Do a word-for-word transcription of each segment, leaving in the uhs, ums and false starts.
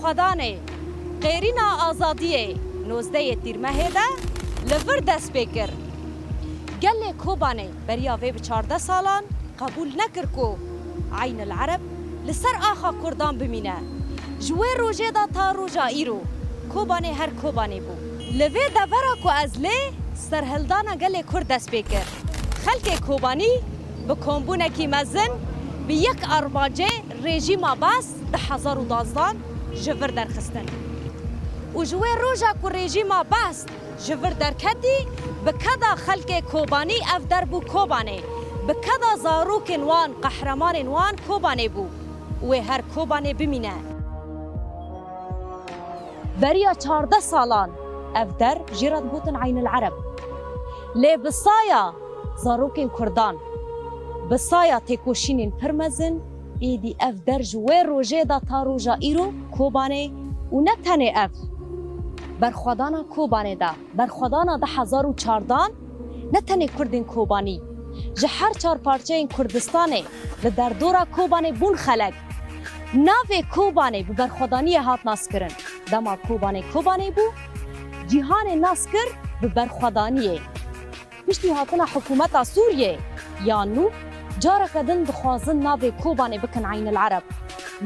Xwedanê, qêrîna azadiyê nozdehê Tîrmehê de li vir dest pê kir. Gelê Kobanê beriya vê bi çardeh salan qebûl nekir ku Eynil Ereb li ser axa Kurdan bimîne. Ji wê rojê de ta roja îro Kobanê her Kobanê bû. Li vê devera ku ez lê, serhildana gelê Kurd dest pê kir. Xelkê Kobanî bi kombûnekî mezin bi yek armancê rejîma Baas di hezar û duazdan ji vir derxistin. Û ji wê roja ku rejîma Baas ji vir derketî, bi keda xelkê Kobanî ev der bû Kobanê, bi keda zarokên wan, qehremanên wan Kobanê bû. Wê her Kobanê bimîne. Beriya çardeh salan ev der jê re digotin Eynil Ereb. Lê bi saya zarokên Kurdan, bi saya têkoşînên pir mezin, êdî ev der ji wê rojê de ta roja îro Kobanê û ne tenê ev. Berxwedana Kobanê de, berxwedana du hezar û çardan, ne tenê Kurdên Kobanî, ji her çar parçeyên Kurdistanê li derdora Kobanê bûn xelek. Navê Kobanê bi berxwedaniyê hat naskirin. Dema Kobanê Kobanê bû, cîhanê nas kir bi berxwedaniyê. Piştî hatina hikûmeta Sûriyê ya nû, careke din dixwazin navê Kobanê bikin Eynil Ereb.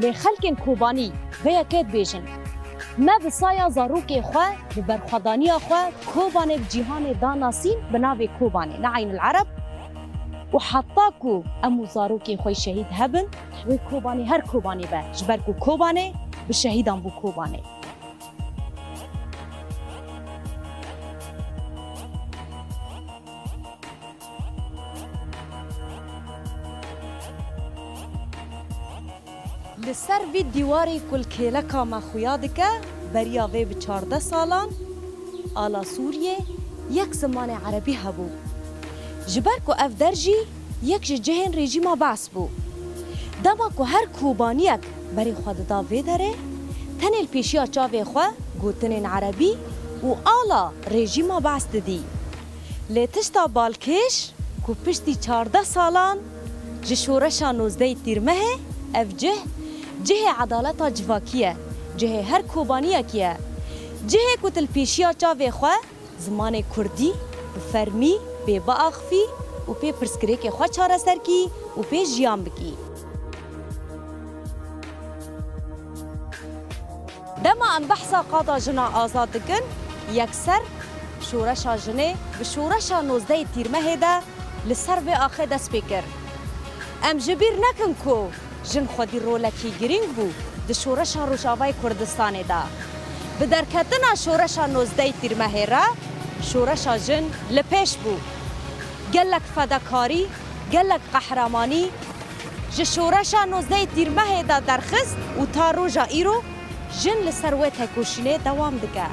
Lê xelkên Kobanî vê yekê dibêjin, me bi saya zarokê xwe, bi berxwedaniya xwe Kobanê bi cîhanê da nasîn bi navê Kobanê, ne Eynil Ereb. Û heta ku em û zarokên xwe şehîd hebin, wê Kobanê her Kobanê be, ji ber ku Kobanê bi şehîdan bû Kobanê. Li ser vî dîwarê ku li kêleka me xuya dike, beriya vê bi çardeh salan, ala Sûriyê yek zimanê erebî hebû. Ji ber ku ev der jî yek ji cihên rejîma Baas bû. Dema ku her Kobaniyek berê xwe dida vê derê, tenê li pêşiya çavê xwe gotinên erebî û ala rejîma Baas didî. Lê tişta balkêş ku piştî çardeh salan ji şoreşa nozdehê Tîrmehê ev cih, cihê edaleta civakî ye, cihê her Kobaniyekî ye. Cihê ku tu li pêşiya çavê xwe zimanê kurdî bi fermî pê biaxifî û pê pirsgirêkê xwe çareser kî û pê jiyan bikî. Dema em behsa qada jina azad dikin, yekser şoreşa jinê bi şoreşa nozdehê Tîrmehê de li ser vê axê dest pê kir. Em ji bîr nekin ku jin xwedî rolekî girîng bû di şoreşa Rojavayê Kurdistanê de. Bi derketina şoreşa nozdehê Tîrmehê re şoreşa jin li pêş bû. Gelek fedakarî, gelek qehremanî ji şoreşa nozdehê Tîrmehê de derxist û ta roja îro jin li ser wê tekoşînê dewam dike.